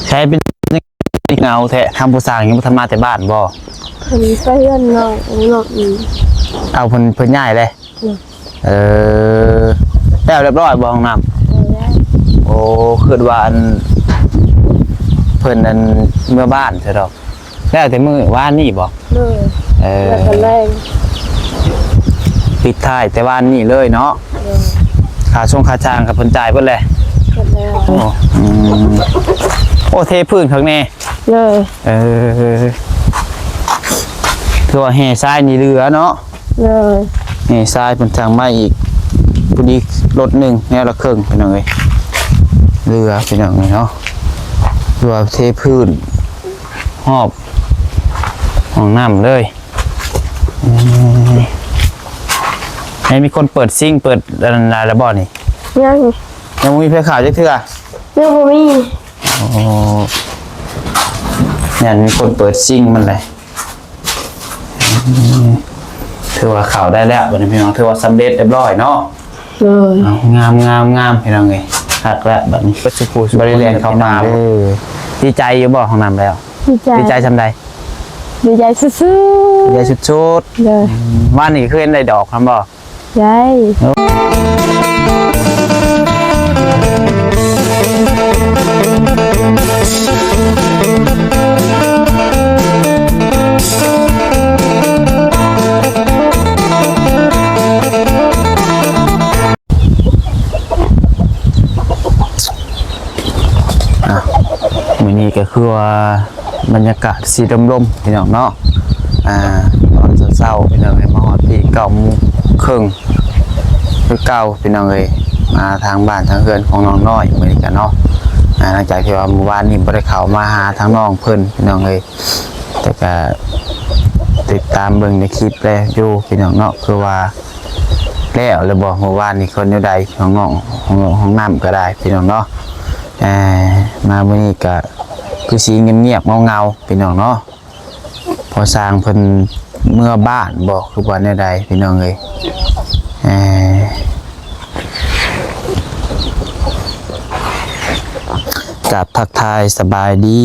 ໃຊ້ເປັນເຫງົາແທ້ ທາງຜູ້ຊ່າງຍັງບໍ່ທັນມາແຕ່ບ້ານບໍ່? ເພິ່ນໄປເຮືອນນ້ອງ ນ້ອງອີກ. ເອົາ ເພິ່ນ ເພິ່ນຍ້າຍເລີຍ? ໂດຍ. ເອີ ແລ້ວຮຽບຮ້ອຍບໍ່ຫ້ອງນ້ຳ? ໂດຍ. ໂອ້ ຄິດວ່າອັນ ເພິ່ນອັນເມືອບ້ານຊະດອກ. ແລ້ວແຕ່ມື້ວານນີ້ບໍ່? ໂດຍ. ເອີ ແລ້ວກໍແລງ ປິດທ້າຍແຕ່ວານນີ້ເລີຍເນາະ? ໂດຍ. ຄ່າຊົງຄ່າຊ່າງກໍເພິ່ນຈ່າຍເບິດແຫຼະ? ເບິດແລ້ວ. ໂອ້ ອືມ ໂອ້ ເທພື້ນຄັກແນ່. ໂດຍ. ເອີ ຄືວ່າແຮ່ຊາຍນີ້ເຫຼືອເນາະ? ໂດຍ. ແຮ່ຊາຍເພິ່ນສັ່ງມາອີກ ພໍດີລົດໜຶ່ງ ແນວລະເຄິ່ງ ພີ່ນ້ອງເອີຍ ເຫຼືອ ພີ່ນ້ອງເອີຍເນາະ. ຄືວ່າເທພື້ນຮອບຫ້ອງນ້ຳເລີຍ. ອືມ ໃຫ້ມີຄົນເປີດຊິງ ເປີດອັນນັ້ນແລ້ວບໍ່ນີ້? ຍັງ. ຍັງບໍ່ມີໄຟຟ້າຈັກເທື່ອ? ຍັງບໍ່ມີ. ໂອ້ ຍັງມີຄົນເປີດຊິງມັນແຫຼະ. ອືມ ຖືວ່າເຂົ້າໄດ້ແລ້ວບັດນີ້ພີ່ນ້ອງ ຖືວ່າສຳເລັດຮຽບຮ້ອຍເນາະ? ໂດຍ. ເອົາ ງາມໆໆ ພີ່ນ້ອງເອີຍ ຄັກແລ້ວບັດນີ້. ເບິດສຸຜູ້ສຸຄົນ ບໍ່ໄດ້ແລ່ນເຂົ້າປ່າເດີ. ດີໃຈຢູ່ບໍ່ຫ້ອງນ້ຳແລ້ວ? ດີໃຈ. ດີໃຈສ່ຳໃດ? ດີໃຈສຸດໆ. ດີໃຈສຸດໆ. ໂດຍ. ອືມ ວານນີ້ຄືເຫັນໄດ້ດອກນຳບໍ່? ໄດ້. ອ່ະ ມື້ນີ້ກໍຄືວ່າບັນຍາກາດຊິລົມໆ ພີ່ນ້ອງເນາະ. ອ່າ ຕອນເຊົ້າໆ ພີ່ນ້ອງເອີຍ ມາຮອດພີ້ເກົ້າໂມງເຄິ່ງຄືເກົ່າ ພີ່ນ້ອງເອີຍ ມາທາງບ້ານທາງເຮືອນຂອງນ້ອງນ້ອຍມື້ນີ້ກັນເນາະ. ອ່າ ຫຼັງຈາກທີ່ວ່າມື້ວານນີ້ບໍ່ໄດ້ເຂົ້າມາຫາທາງນ້ອງເພິ່ນ ພີ່ນ້ອງເອີຍ ແຕ່ກະຕິດຕາມເບິ່ງໃນຄລິບແລ້ວຢູ່ ພີ່ນ້ອງເນາະ ຄືວ່າ ແລ້ວ ແລ້ວບໍ່ ເມື່ອວານນີ້ຄົນແນວໃດ ຫ້ອງນ້ອງ ຫ້ອງ ຫ້ອງນ້ຳກໍໄດ້ ພີ່ນ້ອງເນາະ. ເອີ ມາມື້ນີ້ກໍຄືຊິງຽບໆ ເຫງົາໆ ພີ່ນ້ອງເນາະ ພໍ່ຊ່າງເພິ່ນເມືອບ້ານບໍ່ ຄືວ່າແນວໃດ ພີ່ນ້ອງເອີຍ. ເອີ ກາບທັກທາຍສະບາຍດີ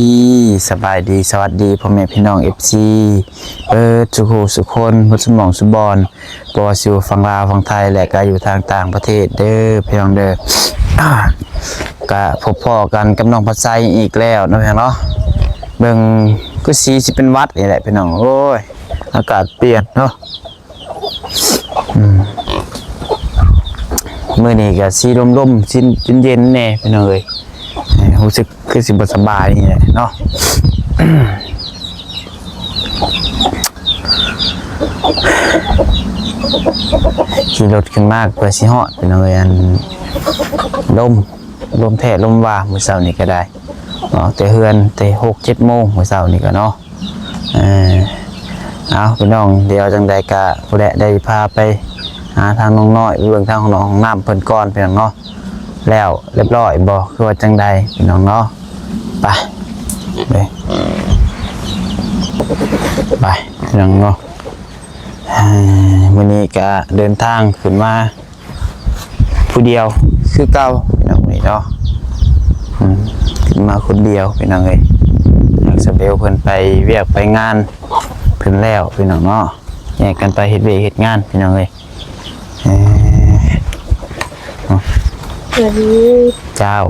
ສະບາຍດີ ສະຫວັດດີ ພໍ່ແມ່ພີ່ນ້ອງ ເອັຟຊີ ເບິດສູ່ຜູ້ສູ່ຄົນ ເບິດສູ່ໝ່ອງສູ່ບ່ອນ ບໍ່ວ່າຊິຢູ່ຝັ່ງລາວ ຝັ່ງໄທ ແລະ ກະຢູ່ທາງຕ່າງປະເທດເດີ ພີ່ນ້ອງເດີ. ກະພົບພໍ້ກັນກັບນ້ອງພັດໄຊອີກແລ້ວເນາະ ພີ່ນ້ອງເນາະ. ເບິ່ງຄືສີຊິເປັນຫວັດນີ້ແຫຼະ ພີ່ນ້ອງເອີຍ ອາກາດປ່ຽນເນາະ. ອືມ ມື້ນີ້ກະຊິລົມໆ ຊິເຢັນໆ ແດ່ ພີ່ນ້ອງເອີຍ ເອີ ຮູ້ສຶກ ຄືຊິບໍ່ສະບາຍນີ້ແຫຼະເນາະ. ຂີ່ລົດຂຶ້ນມາເພື່ອຊິຮອດ ພີ່ນ້ອງເອີຍ ອັນ ລົມ ລົມແທ້ລົມວ່າ ມື້ເຊົ້ານີ້ກໍໄດ້ ອອກແຕ່ເຮືອນແຕ່ຫົກເຈັດໂມງ ມື້ເຊົ້ານີ້ກໍເນາະ. ເອີ ເອົາ ພີ່ນ້ອງ ດຽວຈັ່ງໃດກໍ ຜູ້ໃດໄດ້ພາໄປຫາທາງນ້ອງນ້ອຍ ໄປເບິ່ງທາງຫ້ອງນ້ຳເພິ່ນກ່ອນ ພີ່ນ້ອງເນາະ. ແລ້ວຮຽບຮ້ອຍບໍ່ ຄືວ່າຈັ່ງໃດ ພີ່ນ້ອງເນາະ. ໄປ ໄປ ໄປ ພີ່ນ້ອງເນາະ. ເອີ ມື້ນີ້ກະເດີນທາງຂຶ້ນມາຜູ້ດຽວຄືເກົ່າ ພີ່ນ້ອງເອີຍເນາະ. ອືມ ຂຶ້ນມາຄົນດຽວ ພີ່ນ້ອງເອີຍ. ນ້ອງສະເບວເພິ່ນໄປວຽກໄປງານເພິ່ນແລ້ວ ພີ່ນ້ອງເນາະ. ແຍກກັນໄປເຮັດວຽກເຮັດງານ ພີ່ນ້ອງເອີຍ. ເອີ ສະບາຍດີ ເຈົ້າ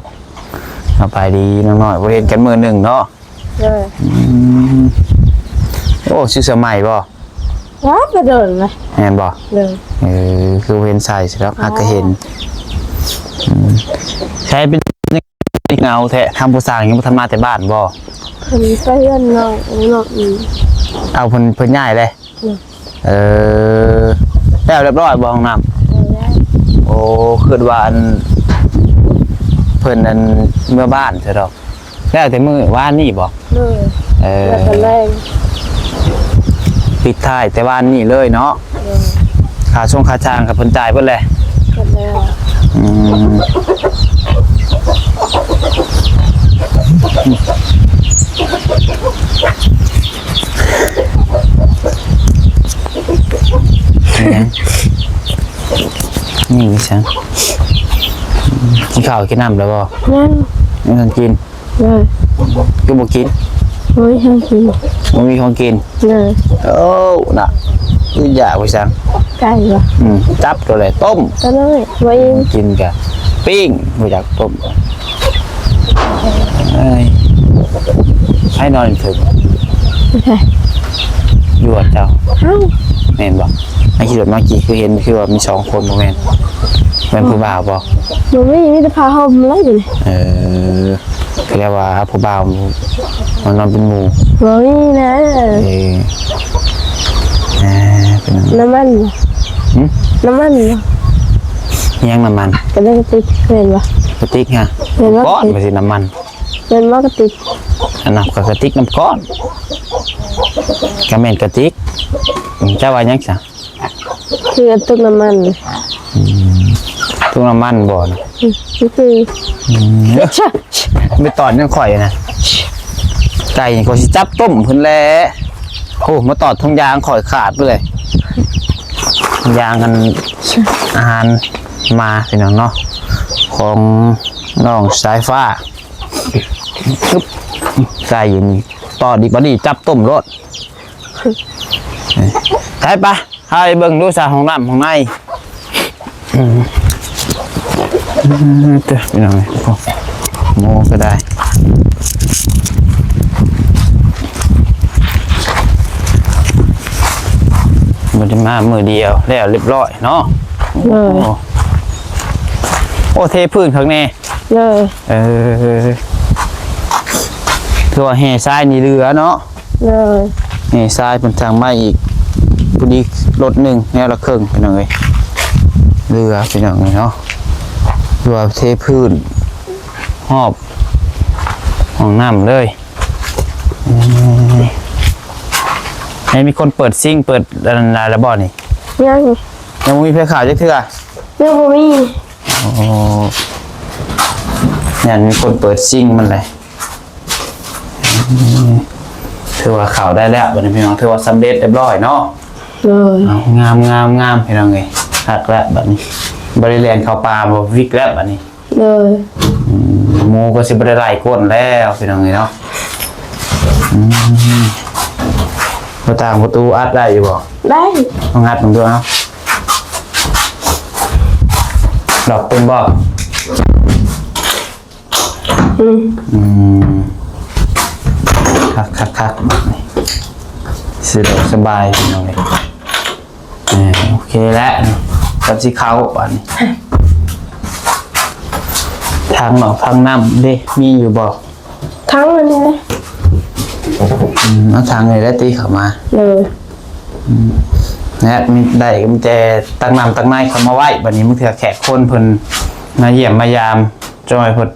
ສະບາຍດີນ້ອງນ້ອຍ ບໍ່ເຫັນກັນມື້ໜຶ່ງເນາະ. ເອີ ອືມ ໂອ້ ຊື້ເສື້ອໃໝ່ບໍ່? ວ້າ ກະດົນລະ ແມ່ນບໍ່? ເອີ ຄືບໍ່ເຫັນໃສ່ຊິດອກ ຫາກະເຫັນ. ອືມ ໃຊ້ເປັນເຫງົາແທ້ ທາງຜູ້ຊ່າງຍັງບໍ່ທັນມາແຕ່ບ້ານບໍ່? ເພິ່ນໄປເຮືອນນ້ອງ ນ້ອງອີກ. ເອົາ ເພິ່ນ ເພິ່ນຍ້າຍເລີຍ? ເອີ ແລ້ວຮຽບຮ້ອຍບໍ່ຫ້ອງນ້ຳ? ໂອ້ ຄິດວ່າອັນ ເພິ່ນອັນເມືອບ້ານຊະດອກ. ແລ້ວແຕ່ມື້ວານນີ້ບໍ່? ໂດຍ. ເອີ ແລ້ວກໍແລງ ປິດທ້າຍແຕ່ວານນີ້ເລີຍເນາະ? ໂດຍ. ຄ່າຊົງຄ່າຊ່າງກໍເພິ່ນຈ່າຍເບິດແຫຼະ? ເບິດແລ້ວ. ອືມ ນີ້ຫຍັງ? ນີ້ຫຍັງ? ກິນເຂົ້າກິນນ້ຳແລ້ວບໍ່? ຍັງ. ຍັງບໍ່ທັນກິນ? ໂດຍ ຄືບໍ່ກິນ? ບໍ່ມີຂອງກິນ ບໍ່ມີຂອງກິນ ໂດຍ ໂອ້ ນະ ຄືຢາກໄປສັງ ໄກ່ບໍ່? ອືມ ຈັບໂຕໃດຕົ້ມ ໂຕນ້ອຍ ບໍ່ອີ່ມ ກິນກະປີ້ງ ບໍ່ຢາກຕົ້ມ ເອີຍ ໃຜນອນເທິງ ຢູ່ເຮືອນເຈົ້າ ເອົ້າ ແມ່ນບໍ່? ໃນຂີ່ລົດມາກີ້ຄືເຫັນ ຄືວ່າມີສອງຄົນ ບໍ່ແມ່ນ ແມ່ນຜູ້ບ່າວບໍ່? ບໍ່ມີ ມີແຕ່ຜ້າຫົ່ມລະຢູ່ນີ້ ເອີ ກໍເລີຍວ່າຜູ້ບ່າວມານອນເປັນໝູ່ ບໍ່ມີນະ ເອີ ເອີ ເປັນ ນ້ຳມັນບໍ່? ຫຶ? ນ້ຳມັນບໍ່? ຫຍັງນ້ຳມັນ? ກະຕິກ ແມ່ນບໍ່? ກະຕິກຫະ? ແມ່ນບໍ່? ກ້ອນວ່າຊິນ້ຳມັນ ແມ່ນບໍ່ກະຕິກ? ອັນນັ້ນກະກະຕິກນ້ຳກ້ອນ ກະແມ່ນກະຕິກ ເຈົ້າວ່າຫຍັງຊະ? ຄືຕຸກນ້ຳມັນ ອືມ ຕຸກນ້ຳມັນບໍ່ນະ? ອືມ ຄື ອືມ ໄປຕອດຫຍັງຂ້ອຍນະ ໄກ່ຂ້ອຍຊິຈັບຕົ້ມພຸ້ນແຫຼະ ໂອ້ ມາຕອດຖົງຢາງຂ້ອຍຂາດໄປເລີຍ ຖົງຢາງອັນ ອາຫານໝາພີ່ນ້ອງເນາະ ຂອງນ້ອງສາຍຟ້າ ຊຶບ ໄກ່ນີ້ຕອດອີກ ບາດນີ້ຈັບຕົ້ມໂລດ ໄປ ໄປ ພາໄປເບິ່ງດູຊະ ຫ້ອງນ້ຳຫ້ອງໃນ ອືມ ເດີ ພີ່ນ້ອງເອີຍ ໂອ້ ໝູກໍໄດ້ ບໍ່ໄດ້ມາມື້ດຽວ ແລ້ວລຽບຮ້ອຍເນາະ ເອີ ໂອ້ ໂອ້ ເທພື້ນຄັກແນ່ ເອີ ເອີ ຄືວ່າແຮ່ຊາຍນີ້ເຫຼືອເນາະ ເອີ ແຮ່ຊາຍເພິ່ນສັ່ງມາອີກ ພໍດີລົດໜຶ່ງ ແນວລະເຄິ່ງ ພີ່ນ້ອງເອີຍ ເຫຼືອ ພີ່ນ້ອງເອີຍເນາະ ຄືວ່າເທພື້ນຮອບຫ້ອງນ້ຳເລີຍ ອືມ ໃຫ້ມີຄົນເປີດຊິງ ເປີດອັນນັ້ນແລ້ວບໍ່ນີ້? ຍັງ ຍັງບໍ່ມີໃຜເຂົ້າຈັກເທື່ອ? ຍັງບໍ່ມີ ໂອ້ ຍັງມີຄົນເປີດຊິງມັນແຫຼະ ອືມ ຖືວ່າເຂົ້າໄດ້ແລ້ວ ບັດນີ້ພີ່ນ້ອງ ຖືວ່າສຳເລັດຮຽບຮ້ອຍເນາະ ໂດຍ ເອົາ ງາມໆໆ ພີ່ນ້ອງເອີຍ ຄັກແລ້ວບັດນີ້ ບໍ່ໄດ້ແລ່ນເຂົ້າປ່າບໍ່ວິກແລ້ວບັດນີ້ ໂດຍ ອືມ ໝູກໍຊິບໍ່ໄດ້ໄລ່ກົ້ນແລ້ວ ພີ່ນ້ອງເອີຍເນາະ ອືມ ໜ້າຕ່າງປະຕູອັດໄດ້ຢູ່ບໍ່? ໄດ້ ລອງອັດເບິ່ງດູເອົາ ລັອກເປັນບໍ່? ອືມ ອືມ ຄັກໆໆ ສະດວກສະບາຍພີ່ນ້ອງເອີຍ ເອີ ໂອເຄແລ້ວ ກັບຊິເຂົ້າບາດນີ້ ຖັງເນາະ ຖັງນ້ຳເດ້ ມີຢູ່ບໍ່? ຖັງອັນນີ້ແຫຼະ ອືມ ເອົາຖັງນີ້ແຫຼະຕິເຂົ້າມາ ເອີ ອືມ ແລະມີໄດ້ ມີແຕ່ຕັກນ້ຳຕັກໃນເຂົ້າມາໄວ້ ບາດນີ້ບາງເທື່ອແຂກຄົນເພິ່ນມາຢ້ຽມມາຢາມ ຈ່ອຍເພິ່ນ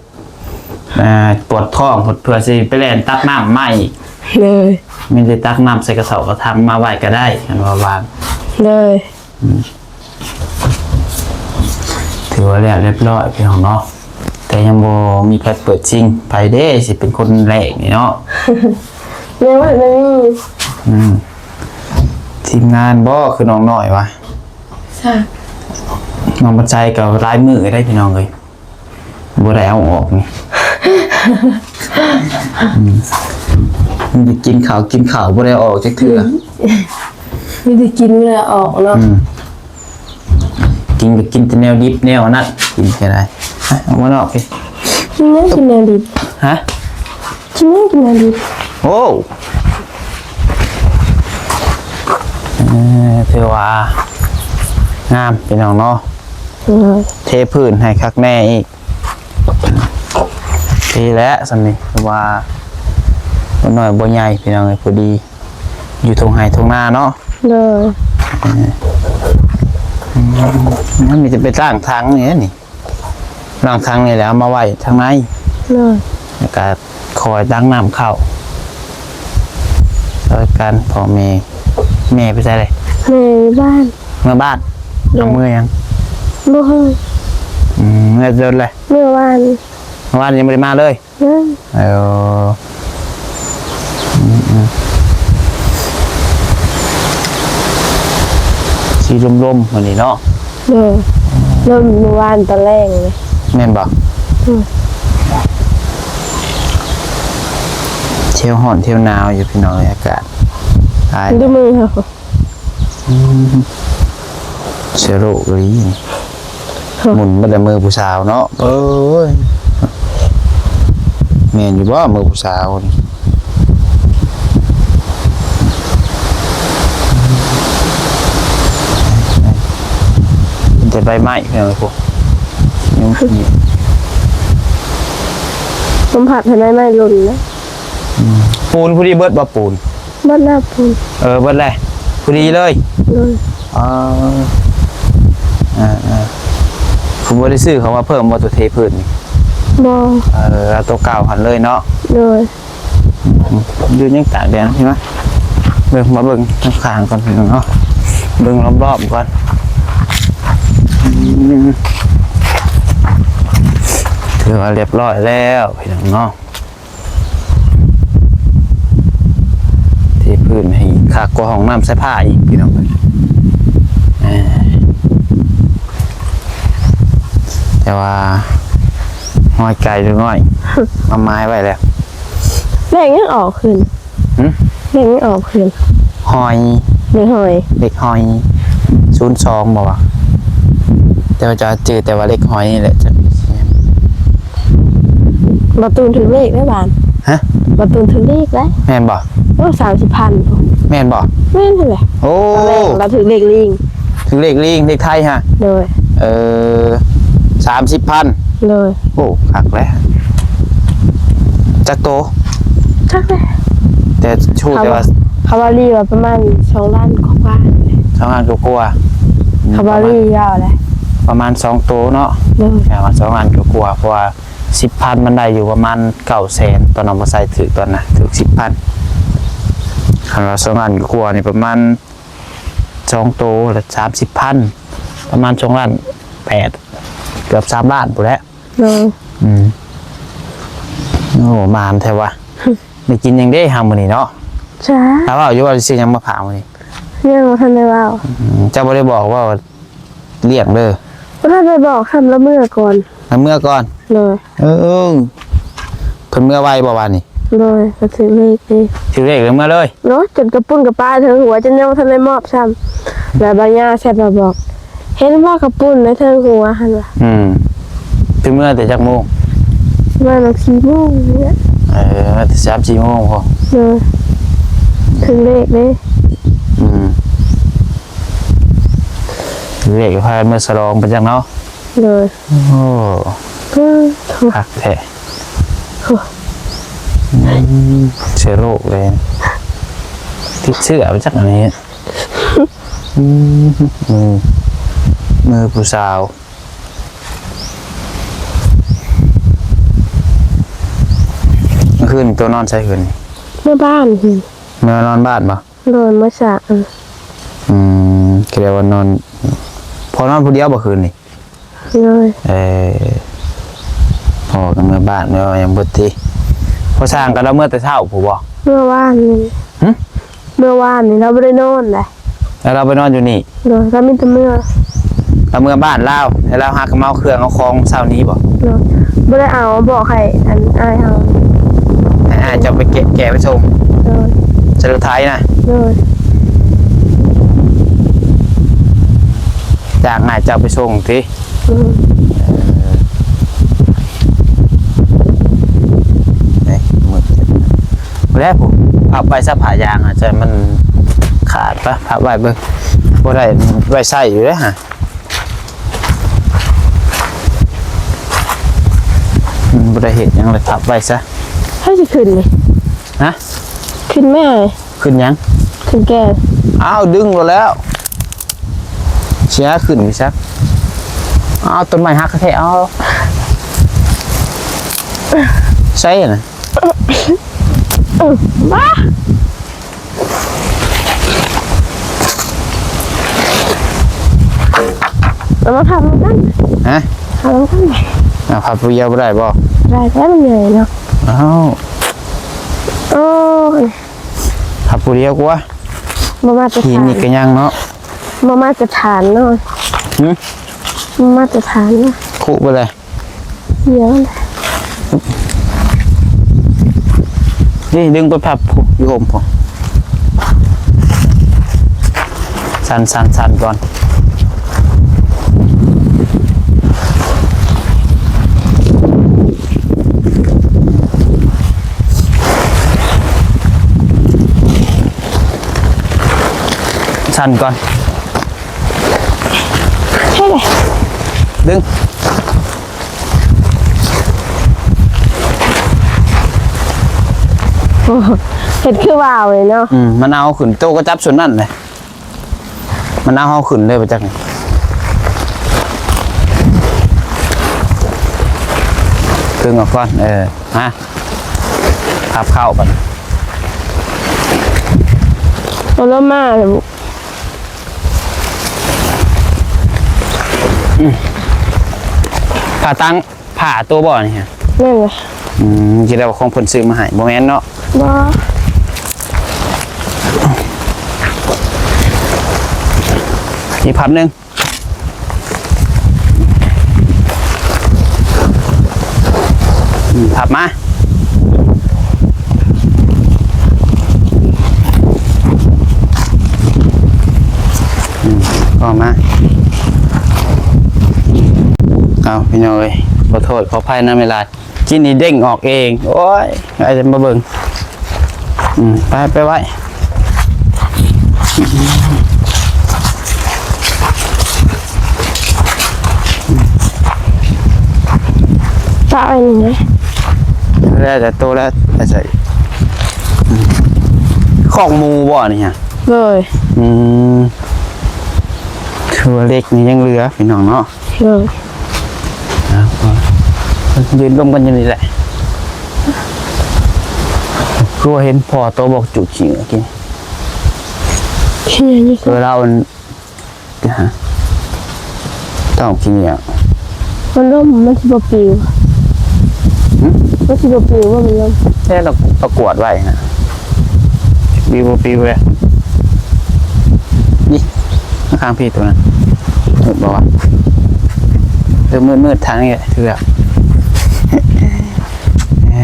ອ່າ ປວດທ້ອງເພິ່ນ ເພື່ອຊິໄປແລ່ນຕັກນ້ຳມາອີກ ເລີຍ ມີແຕ່ຕັກນ້ຳໃສ່ກະເທົາກະຖັງມາໄວ້ກໍໄດ້ ຄັນວ່າວ່າງ ເລີຍ ອືມ ຖືວ່າແລ້ວຮຽບຮ້ອຍພີ່ນ້ອງເນາະ ແຕ່ຍັງບໍ່ມີໃຜເປີດຊິງ ໃຜເດ້ຊິເປັນຄົນແລກນີ້ເນາະ ຍັງບໍ່ທັນໄດ້ມີ ອືມ ທີມງານບໍ່ ຄືນ້ອງນ້ອຍວະ ຊະ ນ້ອງບັນໄຊກໍຫຼາຍມື້ໄດ໋ພີ່ນ້ອງເອີຍ ບໍ່ໄດ້ເອົາອອກນີ້ ອືມ ມີແຕ່ກິນເຂົ້າ ກິນເຂົ້າ ບໍ່ໄດ້ເອົາອອກຈັກເທື່ອ ມີແຕ່ກິນ ບໍ່ໄດ້ເອົາອອກເນາະ ອືມ ກິນກໍກິນແຕ່ແນວດິບແນວອັນນັ້ນ ກິນກໍໄດ້ ເອົາມານອກພີ້ ກິນແນວ ກິນແນວດິບ ຮະ ກິນແນວ ກິນແນວດິບ ໂອ້ ເອີ ຖືວ່າງາມພີ່ນ້ອງເນາະ ເອີ ເທພື້ນໃຫ້ຄັກແນ່ອີກ ດີແລ້ວສ່ຳນີ້ ເພາະວ່າບໍ່ນ້ອຍບໍ່ໃຫຍ່ພີ່ນ້ອງເອີຍ ພໍດີຢູ່ທົ່ງໄຮ່ທົ່ງນາເນາະ ໂດຍ ເອີ ອືມ ມັນມີແຕ່ໄປລ້າງຖັງນີ້ແຫຼະນີ້ ລ້າງຖັງນີ້ແຫຼະ ເອົາມາໄວ້ທາງໃນ ໂດຍ ແລ້ວກໍ ຄອຍຕັກນ້ຳເຂົ້າ ຊ່ອຍກັນພໍ່ແມ່ ແມ່ໄປໃສເລີຍ? ແມ່ຢູ່ບ້ານ ເມືອບ້ານ ໂດຍ ເອົາເມືອຫຍັງ? ບໍ່ຮູ້ ອືມ ເມືອດົນເລີຍ ເມື່ອວານ ເມື່ອວານຍັງບໍ່ໄດ້ມາເລີຍ ຍັງ ເອີ ອືມ ອືມ ຊິລົມໆ ມື້ນີ້ເນາະ ໂດຍ ລົມເມື່ອວານຕອນແລງເລີຍ ແມ່ນບໍ່? ອືມ ອືມ ທ່ຽວຮ້ອນທ່ຽວໜາວຢູ່ພີ່ນ້ອງເອີຍ ອາກາດ ຕາຍ ດູມືເຮົາ ອືມ ເຊື້ອໂລກອີ່ຫຼີ ໂອ້ ໝຸນເບິດແລ້ວມືຜູ້ສາວເນາະ ເອີຍ ແມ່ນຢູ່ບໍ່ມືຜູ້ສາວນີ້ ມີແຕ່ໃບໄມ້ພີ່ນ້ອງເອີຍ ພຸ້ນ ຍຸງ ລົມພັດໃຫ້ໃບໄມ້ຫຼົ່ນນະ ອືມ ປູນຜູ້ນີ້ເບິດບໍ່ ປູນ? ເບິດແລ້ວປູນ ເອີ ເບິດແລ້ວ ຜູ້ນີ້ເລີຍ ໂດຍ ອໍ ເອີໆ ຜູ້ບໍ່ໄດ້ຊື້ເຂົາມາເພີ່ມບໍ່ ຕົວເທພື້ນນີ້? ບໍ່ ເອີ ເອົາຕົວເກົ່າຫັ້ນເລີຍເນາະ ໂດຍ ອືມ ຢູ່ຍັງຕາກແດດ ເຫັນບໍ່ ເບິ່ງ ມາເບິ່ງຂ້າງໆກ່ອນເນາະ ເບິ່ງລອບໆກ່ອນ ອືມ ຖືວ່າລຽບຮ້ອຍແລ້ວພີ່ນ້ອງເນາະ ເທພື້ນໃຫ້ຄັກກວ່າຫ້ອງນ້ຳໃສ່ຜ້າອີກພີ່ນ້ອງເອີຍ ເອີ ແຕ່ວ່າຮອຍໄກ່ເລັກນ້ອຍ ເອົາມາຍໄວ້ແລ້ວ ເລກຍັງອອກຂຶ້ນ ຫຶ? ເລກຍັງອອກຂຶ້ນ ຫອຍ ເລກຫອຍ ເລກຫອຍ ສູນສອງບໍ່ວະ ແຕ່ວ່າຈະຈື່ແຕ່ວ່າເລກຫອຍນີ້ແຫຼະ ຈະ ບໍ່ຕູນຖືກເລກໄດ້ບາດ ຮະ? ບໍ່ຕູນຖືກເລກໄດ້ ແມ່ນບໍ່? ໂອ້ ສາມສິບພັນ ແມ່ນບໍ່? ແມ່ນຫັ້ນແຫຼະ ໂອ້ ຕອນແລກລາວຖືກເລກລີງ ຖືກເລກລີງ ເລກໄທຫະ? ໂດຍ ເອີ ສາມສິບພັນ ໂດຍ ໂອ້ ຄັກແຫຼະ ຈັກໂຕ? ຈັກແຫຼະ ແຕ່ຮູ້ແຕ່ວ່າ ເຂົາວ່າລີວ່າປະມານສອງລ້ານກວ່າໆ ສອງລ້ານກວ່າໆ ເຂົາວ່າລີວ່າແຫຼະ ປະມານສອງໂຕເນາະ ໂດຍ ປະມານສອງລ້ານກວ່າໆ ເພາະວ່າ ສິບພັນ ມັນໄດ້ຢູ່ປະມານເກົ້າແສນ ຕອນເອົາມາໃສ່ຖືກຕອນນະ ຖືກສິບພັນ ຄັນວ່າສອງລ້ານກວ່ານີ້ປະມານສອງໂຕລະສາມສິບພັນ ປະມານສອງລ້ານແປດ ເກືອບສາມລ້ານພຸ້ນແຫຼະ ໂດຍ ອືມ ໂອ້ ໝານແທ້ວະ ໄດ້ກິນຫຍັງເດ້ເຮົາມື້ນີ້ເນາະ ຈ້າ ຖ້າເວົ້າຢູ່ວ່າຊິຊື້ຫຍັງມາຝາກມື້ນີ້ ຍັງບໍ່ທັນໄດ້ເວົ້າ ອືມ ເຈົ້າບໍ່ໄດ້ບອກວ່າ ລ້ຽງເດີ ບໍ່ທັນໄດ້ບອກຊ້ຳ ລະເມືອກ່ອນ ລະເມືອກ່ອນ ໂດຍ ເອີ ເພິ່ນເມືອໄວບໍ່ວານນີ້ ໂດຍ ກະຖືກເລກເດ້ ຖືກເລກແລ້ວເມືອເລີຍ ໂດຍ ຈົນກະປຸ້ນກະປາຍເທິງຫົວ ຈົນຍັງບໍ່ທັນໄດ້ມອບຊ້ຳ ແລ້ວບາງຢ່າແຊັດມາບອກ ເຫັນບໍ່ກະປຸ້ນໃນເທິງຫົວຫັ້ນວ່າ ອືມ ເພິ່ນເມືອແຕ່ຈັກໂມງ ປະມານສີ່ໂມງນີ້ແຫຼະ ເອີ ແຕ່ສາມສີ່ໂມງພໍ ໂດຍ ຖືກເລກເດ້ ອືມ ເລກພາເມືອສະຫຼອງໄປຈັກເນາະ ໂດຍ ໂອ້ ເອີ ຄັກແທ້ ໂອ້ ອືມ ເຊື້ອໂລກເລີຍ ຕິດເຊື້ອໄປຈັກອັນນີ້ ອືມ ອືມ ມືຜູ້ສາວ ມື້ຄືນໂຕນອນໃສຄືນ? ເມືອບ້ານ ເມືອນອນບ້ານບໍ່? ໂດຍ ມາສາກ ອືມ ຄືໄດ້ວ່ານອນ ພໍ່ນອນຜູ້ດຽວບໍ່ຄືນນີ້? ໂດຍ ເອີ ພໍ່ກໍເມືອບ້ານ ແມ່ວ່າຍັງບໍ່ຕິ ພໍ່ຊ່າງກໍລາວເມືອແຕ່ເຊົ້າພຸ້ນບໍ່? ເມືອວານນີ້ ຫຶ? ເມື່ອວານນີ້ລາວບໍ່ໄດ້ນອນໃດ ແລ້ວລາວໄປນອນຢູ່ນີ້? ໂດຍ ລາວມີແຕ່ເມືອ ລາວເມືອບ້ານລາວ ແລ້ວລາວຫາກໍມາເອົາເຄື່ອງເອົາຂອງເຊົ້ານີ້ບໍ່? ໂດຍ ບໍ່ໄດ້ເອົາ ບອກໃຫ້ອັນອ້າຍເຮົາ ໃຫ້ອ້າຍເຈົ້າໄປແກະ ແກະໄປສົ່ງ ໂດຍ ໃສ່ລົດໄຖນະ? ໂດຍ ຈ້າງອ້າຍເຈົ້າໄປສົ່ງຕິ? ອືມ ເອີ ເອີ ມືດແລ້ວພຸ້ນ ພັບໄວ້ຊະ ຜ້າຢາງອາດຈະມັນຂາດປະ ພັບໄວ້ເບິ່ງ ບໍ່ໄດ້ໄວ້ໃຊ້ຢູ່ເດ້ຫະ ມັນບໍ່ໄດ້ເຮັດຫຍັງເລີຍ ພັບໄວ້ຊະ ໃຜຊິຂຶ້ນນີ້? ຮະ? ຂຶ້ນແມ່ ຂຶ້ນຫຍັງ? ຂຶ້ນແກ່ ອ້າວ ດຶງໂລດແລ້ວ ຊິຫາຂຶ້ນຢູ່ຊະ ອ້າວ ຕົ້ນໄມ້ຫັກແທ້ໆ ເອົາ ໃສນະ ມາ ເອົາມາພັບນຳກັນ ຮະ? ພັບນຳກັນ ອ້າວ ພັບຜູ້ດຽວບໍ່ໄດ້ບໍ່? ໄດ້ ແຕ່ມັນໃຫຍ່ເນາະ ອ້າວ ໂອ້ຍ ພັບຜູ້ດຽວກວ່າ ບໍ່ມາດຕະຖານ ຫີນນີ້ກໍຍັງເນາະ ບໍ່ມາດຕະຖານເນາະ ຫຶ? ບໍ່ມາດຕະຖານເນາະ ຄຸບໍ່ໄດ້ ດຽວ ນີ້ດຶງໄປພັບຢູ່ຮົ່ມພຸ້ນ. ສັ່ນໆໆກ່ອນ. ສັ່ນກ່ອນ. ເຮັດເລີຍ ດຶງ. ໂອ້ ເຮັດຄືວ່າວເລີຍເນາະ. ອືມ ມັນເອົາຂຶ້ນ ໂຕກໍຈັບສ່ວນນັ້ນແຫຼະ. ມັນເອົາເຮົາຂຶ້ນເລີຍ ບໍ່ຈັກນີ້. ດຶງອອກກ່ອນ. ເອີ ມາ ພັບເຂົ້າບັດນີ້. ເອົາລົງມາແລ້ວ. ອືມ ຜ້າຕັ້ງ ຜ້າໂຕບໍ່ນີ້ຮະ? ແມ່ນແຫຼະ. ອືມ ຄິດວ່າຂອງເພິ່ນຊື້ມາໃຫ້ ບໍ່ແມ່ນເນາະ? ບໍ່. ອີກພັບໜຶ່ງ. ອືມ ພັບມາ. ອືມ ອອກມາ. ເອົາ ພີ່ນ້ອງເອີຍ ຂໍໂທດຂໍອະໄພນຳຫຼາຍໆ. ກິນນີ້ເດ້ງອອກເອງ. ໂອ້ຍ ໃຜຈະມາເບິ່ງ. ອືມ ໄປ ໄປໄວ້. ປະໄວ້ນີ້ນະ. ແລ້ວແຕ່ໂຕແລ້ວ ໄປໃສ່. ອືມ ຄອກໝູບໍ່ນີ້ຮະ? ໂດຍ. ອືມ ຖືວ່າເຫຼັກນີ້ຍັງເຫຼືອ ພີ່ນ້ອງເນາະ. ໂດຍ. ອ່າ ຢືນລົມກັນຢູ່ນີ້ແຫຼະ. ຄືວ່າເຫັນພໍ່ໂຕບັກຈຸກຂີ້ເຫຍື້ອກິນ ຂີ້ເຫຍື້ອຢູ່ ຄືລາວອັນ ຮະ ຕ້ອງຂີ້ເຫຍື້ອ. ມັນລົມ ມັນຊິບໍ່ປິວ. ຫຶ? ມັນຊິບໍ່ປິວບໍ່ ມັນລົມ. ແຕ່ລາວປະກວດໄວ້ນະ. ປິວບໍ່ປິວເລີຍ. ນີ້ ຂ້າງພີ່ໂຕນັ້ນ ມືດບໍ່ວະ? ເອີ ມືດໆ ທາງນີ້ແຫຼະ ຖືກແລ້ວ. ເອີ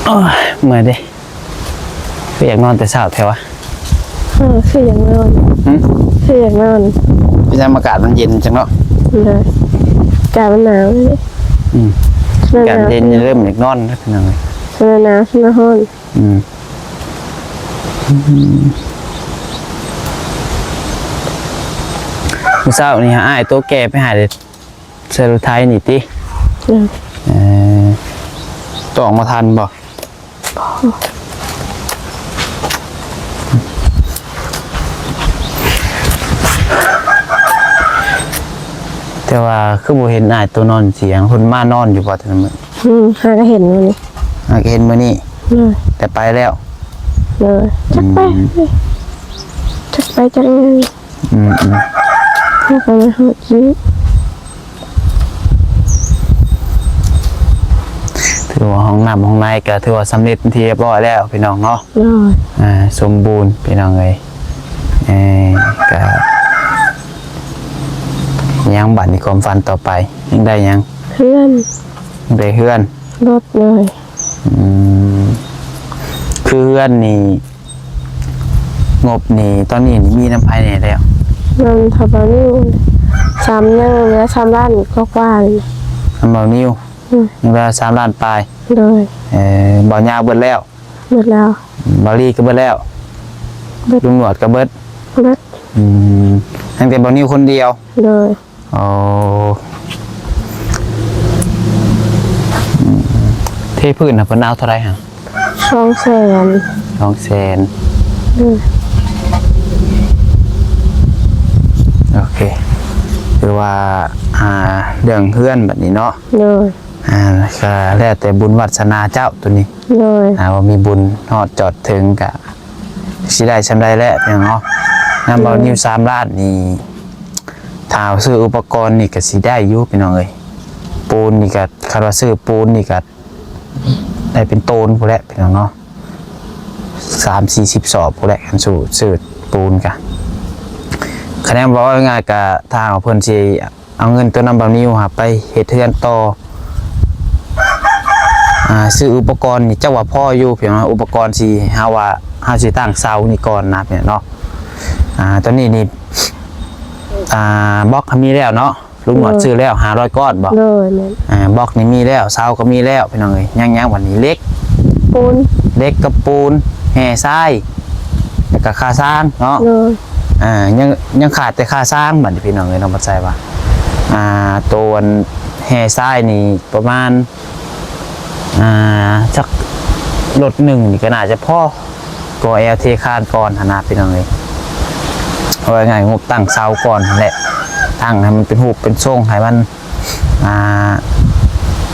ໂອ້ຍ ເມື່ອຍເດ້. ຄືຢາກນອນແຕ່ເຊົ້າແທ້ວະ? ເອີ ຄືຢາກນອນ. ຫຶ? ຄືຢາກນອນ. ເປັນຫຍັງ ອາກາດມັນເຢັນຈັ່ງເນາະ? ໂດຍ. ອາກາດມັນໜາວເດ້. ອືມ. ອາກາດເຢັນ ເລີ່ມຢາກນອນແລ້ວ ພີ່ນ້ອງເອີຍ. ໜາວ ໜາວ ຮ້ອນ. ອືມ. ມື້ເຊົ້ານີ້ຫາອ້າຍໂຕແກ່ໄປຫາ ໃສ່ລົດໄຖນີ້ຕິ? ອືມ. ເອີ ຕ້ອງມາທັນບໍ່? ບໍ່. ແຕ່ວ່າຄືບໍ່ເຫັນອ້າຍໂຕນອນເສຍ ເພິ່ນມານອນຢູ່ບໍ່ແຕ່ລະມື້? ອືມ ຫາກະເຫັນມື້ນີ້. ຫາກະເຫັນມື້ນີ້. ໂດຍ. ແຕ່ໄປແລ້ວ. ໂດຍ. ຈັກໄປ ອືມ ຈັກໄປຈັກ. ອືມໆ ເຮົາກໍມາຮອດທີ່ ຖືວ່າຫ້ອງນ້ຳຫ້ອງໃນກໍຖືວ່າສຳເລັດເປັນທີ່ຮຽບຮ້ອຍແລ້ວພີ່ນ້ອງເນາະ. ໂດຍ. ອ່າ ສົມບູນພີ່ນ້ອງເອີຍ. ເອີ ກໍຍັງ ບັດນີ້ຄວາມຝັນຕໍ່ໄປ ຍັງໄດ້ຫຍັງ? ເຮືອນ. ຍັງໄດ້ເຮືອນ. ລົດ. ໂດຍ. ອືມ ຄືເຮືອນນີ້ ງົບນີ້ ຕອນນີ້ນີ້ມີນຳໃຜແດ່ແລ້ວ? ນຳທ້າວບ່າວນິວ ສາມ ຍັງເຫຼືອສາມລ້ານກວ່າໆນີ້. ນຳບ່າວນິວ. ອືມ. ຍັງເຫຼືອສາມລ້ານປາຍ. ໂດຍ. ເອີ ບ່າວຍາວເບິດແລ້ວ? ເບິດແລ້ວ. ບ່າວລີກໍເບິດແລ້ວ? ເບິດ. ລຸງໜວດກໍເບິດ? ເບິດ. ອືມ ຍັງແຕ່ບ່າວນິວຄົນດຽວ? ໂດຍ. ອໍ ອືມ ເທພື້ນນະ ເພິ່ນເອົາເທົ່າໃດຫະ? ສອງແສນ. ສອງແສນ. ໂດຍ. ໂອເຄ ຄືວ່າ ອ່າ ເລື່ອງເຮືອນບັດນີ້ເນາະ. ໂດຍ. ອ່າ ກໍແລ້ວແຕ່ບຸນວາດສະໜາເຈົ້າໂຕນີ້. ໂດຍ. ອ່າ ວ່າມີບຸນຮອດຈອດເຖິງກະຊິໄດ້ຊ່ຳໃດແຫຼະພີ່ນ້ອງເນາະ. ນຳບ່າວນິວ ໂດຍ ສາມລ້ານນີ້ ຖ້າເອົາຊື້ອຸປະກອນນີ້ກໍຊິໄດ້ຢູ່ພີ່ນ້ອງເອີຍ. ປູນນີ້ກໍ ຄັນວ່າຊື້ປູນນີ້ກໍໄດ້ເປັນໂຕນພຸ້ນແຫຼະພີ່ນ້ອງເນາະ, ສາມສີ່ສິບສອບພຸ້ນແຫຼະ ຄັນສູ້ຊື້ປູນກະ. ຄະແນນເວົ້າງ່າຍໆ ກະຖ້າເຮົາ ເພິ່ນຊິເອົາເງິນໂຕນັ້ນບາດນີ້ຫາໄປເຮັດເຮືອນຕໍ່ ອ່າ ຊື້ອຸປະກອນນີ້ ຈັກວ່າພໍຢູ່ ພຽງວ່າອຸປະກອນຊິ ເຮົາວ່າເຮົາຊິຕັ້ງເສົານີ້ກ່ອນນະ ພີ່ນ້ອງເນາະ. ອ່າ ຕອນນີ້ນີ້ ອ່າ ບລັອກເຮົາມີແລ້ວເນາະ. ລຸງໜວດ ໂດຍ ຊື້ແລ້ວ ຫ້າຮ້ອຍ ກ້ອນບໍ? ໂດຍ ແມ່ນ. ອ່າ ບລັອກນີ້ມີແລ້ວ ເສົາກໍມີແລ້ວ ພີ່ນ້ອງເອີຍ. ຍັງ ຍັງບັດນີ້ ເຫຼັກ ປູນ ເຫຼັກກັບປູນ ແຮ່ຊາຍ ແລ້ວກໍຄາຊາງເນາະ. ໂດຍ. ອ່າ ຍັງ ຍັງຂາດແຕ່ຄາຊາງບັດນີ້ ພີ່ນ້ອງເອີຍ ນ້ອງບັດໄຊວ່າ ອ່າ ໂຕອັນແຮ່ຊາຍນີ້ປະມານ ອ່າ ຈັກລົດໜຶ່ງນີ້ກໍໜ້າຈະພໍ ກໍແອວເທຄານກ່ອນຫັ້ນນະ ພີ່ນ້ອງເອີຍ. ເວົ້າງ່າຍໆ ງົບຕັ້ງເສົາກ່ອນຫັ້ນແຫຼະ ຕັ້ງໃຫ້ມັນເປັນຮູບເປັນຊົງ ໃຫ້ມັນ ອ່າ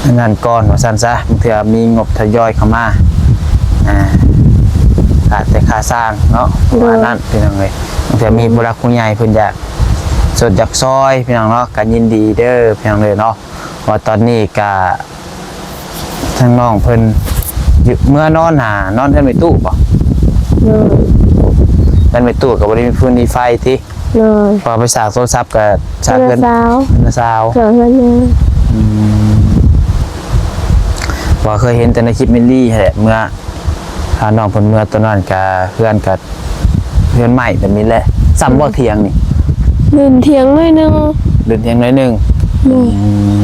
ອັນນັ້ນກ່ອນວ່າຊັ້ນຊະ. ບາງເທື່ອມີງົບທະຍອຍເຂົ້າມາ ອ່າ ຂາດແຕ່ຄ່າສ້າງເນາະ ປະມານນັ້ນ ໂດຍ ພີ່ນ້ອງເອີຍ. ບາງເທື່ອມີຜູ້ຫຼັກຜູ້ໃຫຍ່ເພິ່ນຢາກຊົດຢາກຊ່ອຍ ພີ່ນ້ອງເນາະ ກໍຍິນດີເດີ ພີ່ນ້ອງເດີເນາະ. ເພາະວ່າຕອນນີ້ກະທາງນ້ອງເພິ່ນຢູ່ ເມືອນອນຫາ ນອນເຮືອນແມ່ຕູ້ບໍ? ໂດຍ. ເຮືອນແມ່ຕູ້ກໍບໍ່ໄດ້ມີຟືນມີໄຟຕິ? ໂດຍ. ເພາະວ່າໄປສາກໂທລະສັບກໍສາກເຮືອນ ເຮືອນຊາວ ເຮືອນຊາວ ສາກເຮືອນແມ່. ອືມ ວ່າເຄີຍເຫັນແຕ່ໃນຄລິບມິລລີຫັ້ນແຫຼະ ເມື່ອ ພານ້ອງເພິ່ນເມືອຕອນນັ້ນກະເຮືອນກະ ເຮືອນໄມ້ແບບນີ້ແຫຼະ. ສ່ຳບໍ່ ອືມ ຖຽງນີ້? ເດີນຖຽງໜ້ອຍໜຶ່ງ. ເດີນຖຽງໜ້ອຍໜຶ່ງ. ໂດຍ. ອືມ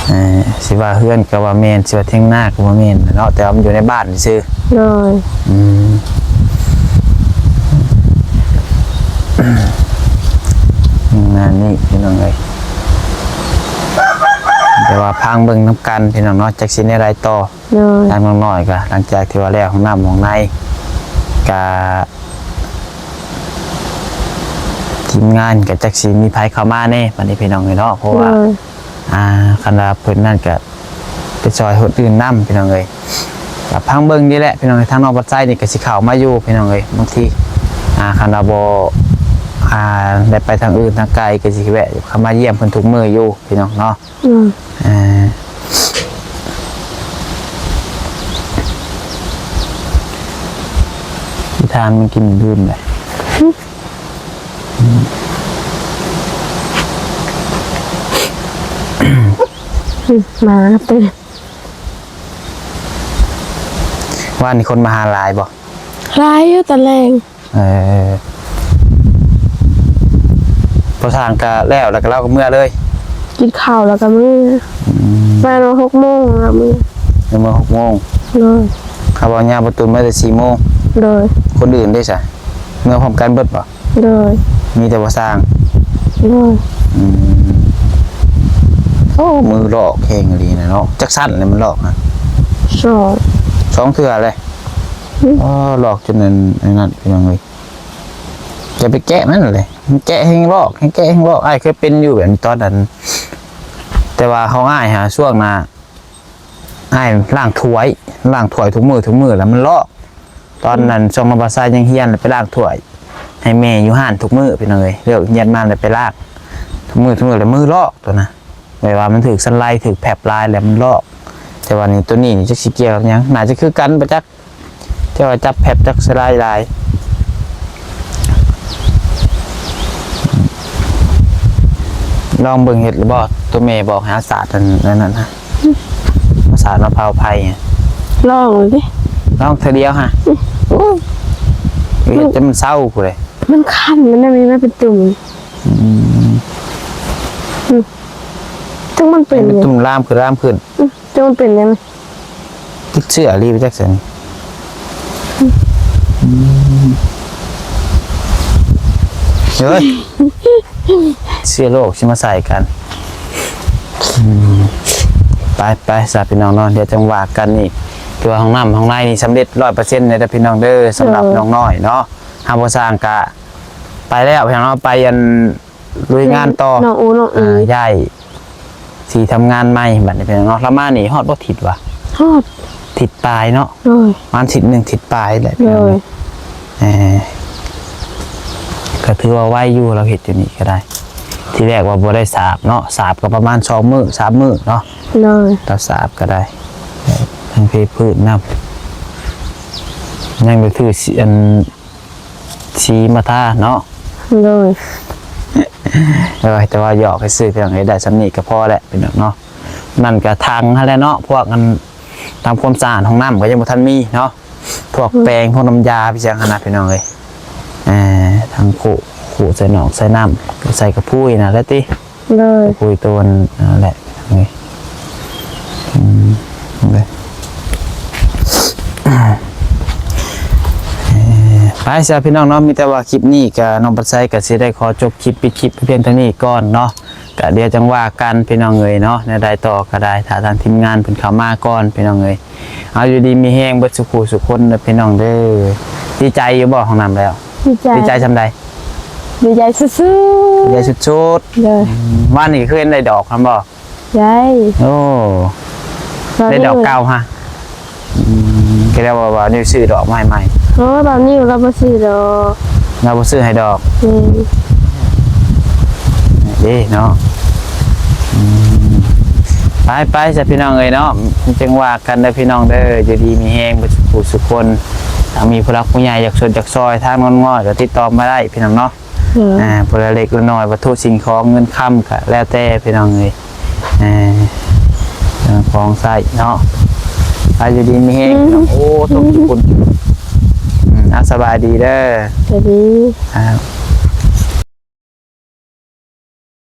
ເອີ ຊິວ່າເຮືອນກໍວ່າແມ່ນ ຊິວ່າຖຽງນາກໍວ່າແມ່ນແຫຼະເນາະ ແຕ່ວ່າມັນຢູ່ໃນບ້ານຊື່. ໂດຍ. ອືມ ປະມານນີ້ພີ່ນ້ອງເອີຍ. ແຕ່ວ່າຟັງເບິ່ງນຳກັນພີ່ນ້ອງເນາະ ຈັກຊິແນວໃດຕໍ່. ໂດຍ. ທາງນ້ອງນ້ອຍກໍຫຼັງຈາກທີ່ວ່າແລ້ວຫ້ອງນ້ຳຫ້ອງໃນ ກໍທີມງານກໍຈັກຊິມີໃຜເຂົ້າມາແດ່ບັດນີ້ພີ່ນ້ອງເອີຍເນາະ. ເພາະວ່າ ໂດຍ ອ່າ ຄັນວ່າເພິ່ນນັ້ນກໍໄປຊ່ອຍຄົນອື່ນນຳພີ່ນ້ອງເອີຍ. ກໍຟັງເບິ່ງນີ້ແຫຼະພີ່ນ້ອງເອີຍ ທາງນ້ອງບັດໄຊນີ້ກໍຊິເຂົ້າມາຢູ່ພີ່ນ້ອງເອີຍ. ບາງທີ ອ່າ ຄັນວ່າບໍ່ ອ່າ ໄດ້ໄປທາງອື່ນທາງໄກ ກໍຊິແວະເຂົ້າມາຢ້ຽມເພິ່ນທຸກມື້ຢູ່ພີ່ນ້ອງເນາະ. ອືມ ອ່າ ທີ່ທານມັນກິນດື່ມໄດ໋. ອືມ ມາເຕີ ວານນີ້ຄົນມາຫາຫຼາຍບໍ່? ຫຼາຍຢູ່ຕອນແລງ. ເອີ ພໍສ້າງກະແລ້ວ ແລ້ວກະລາວກະເມືອເລີຍ. ກິນເຂົ້າແລ້ວກະເມືອ. ອືມ ປະມານຫົກໂມງລາວເມືອ. ເມືອຫົກໂມງ. ໂດຍ. ເຂົາເວົ້າຍາມປະຕູນມາແຕ່ສີ່ໂມງ. ໂດຍ. ຄົນອື່ນເດ້ຊະ ເມືອພ້ອມກັນເບິດບໍ່? ໂດຍ. ມີແຕ່ພໍ່ສ້າງ. ໂດຍ. ອືມ ໂອ້ ມືລອກແຮງອີ່ຫຼີນະເນາະ. ຈັກຊັ້ນແລ້ວມັນລອກນະ? ສອງ. ສອງເທື່ອເລີຍ. ອືມ ອໍ ລອກຈົນອັນ ອັນນັ້ນພີ່ນ້ອງເອີຍ. ຢ່າໄປແກະມັນເລີຍ ມັນແກະແຮງລອກ ແຮງແກະແຮງລອກ. ອ້າຍເຄີຍເປັນຢູ່ແບບນີ້ຕອນນັ້ນ ແຕ່ວ່າຂອງອ້າຍຫາຊ່ວງນະ ອ້າຍລ້າງຖ້ວຍ ລ້າງຖ້ວຍທຸກມື້ ທຸກມື້ແລ້ວມັນລອກ. ຕອນນັ້ນ ອືມ ຊ່ວງນ້ອງປາຊາຍຍັງຮຽນ ໄປລ້າງຖ້ວຍໃຫ້ແມ່ຢູ່ຮ້ານທຸກມື້ພີ່ນ້ອງເອີຍ. ເລີກຮຽນມາແລ້ວໄປລ້າງທຸກມື້ ທຸກມື້ ແລ້ວມືລອກໂຕນະ. ແບບວ່າມັນຖືກສັນໄລ ຖືກແຜບຫຼາຍແລ້ວມັນລອກ. ແຕ່ວ່ານີ້ ໂຕນີ້ນີ້ຈັກຊິກ່ຽວກັບຫຍັງ ໜ້າຈະຄືກັນບໍ່ຈັກ. ເຈົ້າວ່າຈັບແຜບຈັກສະຫຼາຍຫຼາຍ. ລອງເບິ່ງເຮັດແລ້ວບໍ່? ຕົວແມ່ບອກໃຫ້ເອົາສາດອັນ ອັນນັ້ນນະ ເອົາສາດມາເຜົາໄຟ. ລອງເລີຍຕິ? ລອງເທື່ອດຽວຫະ. ອືມ ໂອ້ຍ ເຮັດຈົນມັນເຊົາພຸ້ນເລີຍ. ມັນຄັນ ມັນນະ ມັນເປັນຕຸ່ມ. ອືມ ອືມ ຈັ່ງມັນເປັນ ເປັນຕຸ່ມລາມຂຶ້ນ ລາມຂຶ້ນ. ອືມ ຈັ່ງມັນເປັນຫຍັງ? ຕິດເຊື້ອອີ່ຫຼີໄປຈັກຊັ້ນ. ອືມ ເຮີ້ຍ ເຊື້ອໂລກຊິມາໃສ່ກັນ. ອືມ ໄປ ໄປຊະພີ່ນ້ອງເນາະ ດຽວຈັ່ງວ່າກັນອີກ. ຄືວ່າຫ້ອງນ້ຳຫ້ອງໃນນີ້ສຳເລັດຮ້ອຍເປີເຊັນເລີຍເດີພີ່ນ້ອງເດີ ສຳລັບ ເອີ ນ້ອງນ້ອຍເນາະ. ຫາບໍ່ສ້າງກະໄປແລ້ວພີ່ນ້ອງເນາະ ໄປອັນ ລຸຍງານຕໍ່ ນ້ອງອູນ້ອງອີ ອ່າ ຍ້າຍທີ່ທຳງານໃໝ່ບັດນີ້ພີ່ນ້ອງເນາະ. ລາວມານີ້ຮອດບໍ່ທິດວະ? ຮອດ ທິດປາຍເນາະ. ໂດຍ. ປະມານທິດໜຶ່ງທິດປາຍແຫຼະພີ່ນ້ອງ. ໂດຍ. ເອີ ກໍຖືວ່າໄວຢູ່ ລາວເຮັດຢູ່ນີ້ກໍໄດ້. ທີແລກວ່າບໍ່ໄດ້ສາບເນາະ ສາບກໍປະມານສອງມື້ສາມມື້ເນາະ. ໂດຍ. ລາວສາບກໍໄດ້ ທັງເພພື້ນນຳ ຍັງໄປຖື ອັນ ສີມາທາເນາະ. ໂດຍ ໂດຍ ແຕ່ວ່າຫຍອກຊື່ໆ ພີ່ນ້ອງເອີຍ ໄດ້ສ່ຳນີ້ກໍພໍແຫຼະພີ່ນ້ອງເນາະ. ນັ້ນກໍຖັງຫັ້ນແຫຼະເນາະ ພວກອັນທຳຄວາມສະອາດຫ້ອງນ້ຳກໍຍັງບໍ່ທັນມີເນາະ ພວກແປງ ພວກນ້ຳຢາ ໄປຫຍັງຫັ້ນນະພີ່ນ້ອງເອີຍ. ເອີ ທັງຄຸ ຄຸໃສ່ໜອກໃສ່ນ້ຳ ໃສ່ກະພຸ້ຍນັ້ນແຫຼະຕິ. ໂດຍ ກະພຸ້ຍໂຕນັ້ນແຫຼະນີ້. ອືມ ເອີ ໄປຊະພີ່ນ້ອງເນາະ ມີແຕ່ວ່າຄລິບນີ້ກະ ນ້ອງບັດໄຊກະຊິໄດ້ຂໍຈົບຄລິບ ປິດຄລິບພຽງເທົ່ານີ້ກ່ອນເນາະ. ກະດຽວຈັ່ງວ່າກັນພີ່ນ້ອງເອີຍເນາະ ແນວໃດຕໍ່ກໍໄດ້ ຖ້າທາງທີມງານເພິ່ນເຂົ້າມາກ່ອນພີ່ນ້ອງເອີຍ. ເອົາ ຢູ່ດີມີແຮງເບິດສຸຂູສຸຄົນເດີພີ່ນ້ອງເດີ. ດີໃຈຢູ່ບໍ່ ຫ້ອງນ້ຳແລ້ວ? ດີໃຈ ດີໃຈສ່ຳໃດ? ດີໃຈສຸດໆ ດີໃຈສຸດໆ. ໂດຍ ອືມ ວານນີ້ຄືເຫັນໄດ້ດອກນຳບໍ່? ໄດ້ ໂອ້ ໄດ້ດອກເກົ່າຮະ. ອືມ ກໍແລ້ວວ່າ ວ່ານິວຊື້ດອກມາໃຫ້ໃໝ່. ໂອ້ ບ່າວນິວລາວບໍ່ຊື້ດອກ ລາວບໍ່ຊື້ໃຫ້ດອກ. ອືມ ເດ້ເນາະ. ອືມ ໄປໆ ຊະພີ່ນ້ອງເອີຍເນາະ ຈັ່ງວ່າກັນເດີພີ່ນ້ອງເດີ. ຢູ່ດີມີແຮງເບິດສຸຂູສຸຄົນ ຖ້າມີຜູ້ຫຼັກຜູ້ໃຫຍ່ຢາກຊົດຢາກຊ່ອຍທາງນ້ອງນ້ອຍກໍຕິດຕໍ່ມາໄດ້ພີ່ນ້ອງເນາະ. ເອີ ອ່າ ຜູ້ລະເລັກລະນ້ອຍ ວັດຖຸສິ່ງຂອງເງິນຄຳກໍແລ້ວແຕ່ພີ່ນ້ອງເອີຍ. ເອີ ເອີ ຂອງໃຊ້ເນາະ. ອາ ຢູ່ດີມີແຮງ. ອືມ ໂອ້ ຕົກຍີ່ປຸ່ນ. ອືມ ອ່າ ສະບາຍດີເດີ. ສະບາຍດີ. ອ່າ